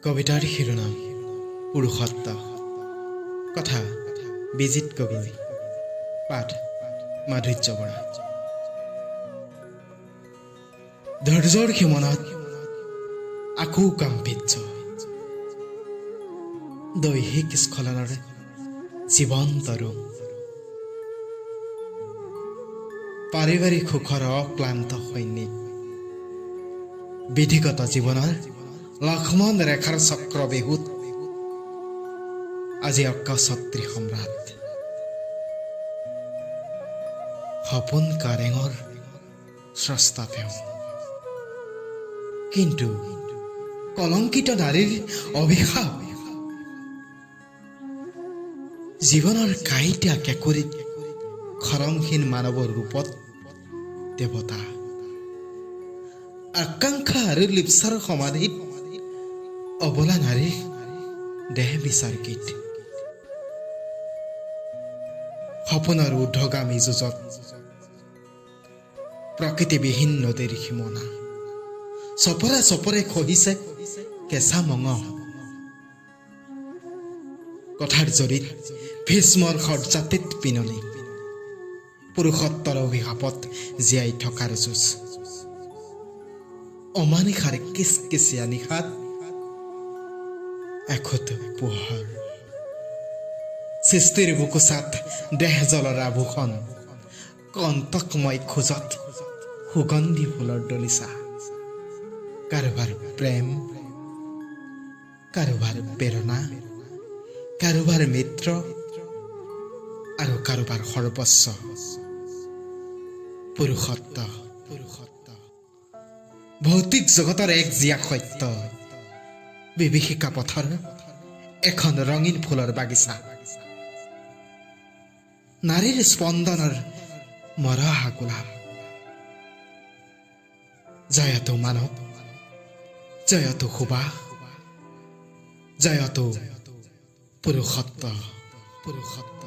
কবিতাৰ শিৰোনাম পুৰুষত্ব। কথা বিজিত গগৈ, পাঠ মাধুৰ্য বৰা। ধৈৰ্যৰ সীমনাত আকৌ গাম্ভীৰ্য, দৈহিক স্খলনৰ জীৱন্ত ৰূপ, পাৰিবাৰিক সুখৰ অক্লান্ত সৈনিক, বিধিগত জীৱনৰ লক্ষ্মণ ৰেখাৰ চক্ৰ বিহুত আজি অকছত্ৰী সম্ৰাট। সপোন কাৰেঙৰ স্ৰষ্টা তেওঁ, কিন্তু কলংকিত নাৰীৰ অভিশাপ। জীৱনৰ কাঁইটীয়া কেঁকুৰিত খৰমহীন মানৱৰ ৰূপত দেৱতা, আকাংক্ষা আৰু লিপ্সাৰ সমাধিত অবলা নাৰীৰ দেহ বিচাৰ গীত। সপোনৰ ঊৰ্ধগামী যুঁজত প্ৰকৃতিবিহীন নদীৰ সীমনা চপৰে চপৰে খহিছে কেঁচা মঙহ। কথাৰ জৰিত ভীষ্মৰ সৰ্যাতিত পিননি, পুৰুষত্বৰ অভিশাপত জীয়াই থকাৰ যুঁজ। অমানিশাৰ কিচকিচীয়া নিশাত এখুত পোহৰ, সৃষ্টিৰ বুকুচাত দেহ জলৰ আভূষণ, কণ্টকময় খোজত সুগন্ধি ফুলৰ দলিচা। কাৰোবাৰ প্ৰেম, কাৰোবাৰ প্ৰেৰণা, কাৰোবাৰ মিত্ৰ আৰু কাৰোবাৰ সৰ্বস্ব পুৰুষত্ব। পুৰুষত্ব ভৌতিক জগতৰ এক জীয়া সত্য, বিভীষিকা পথৰ এখন ৰঙীন ফুলৰ বাগিচা, নাৰীৰ স্পন্দনৰ মৰহা গোলাপ। জয়তো মানৱ, জয়তো সুবাস, জয়তো পুৰুষত্ব। পুৰুষত্ব।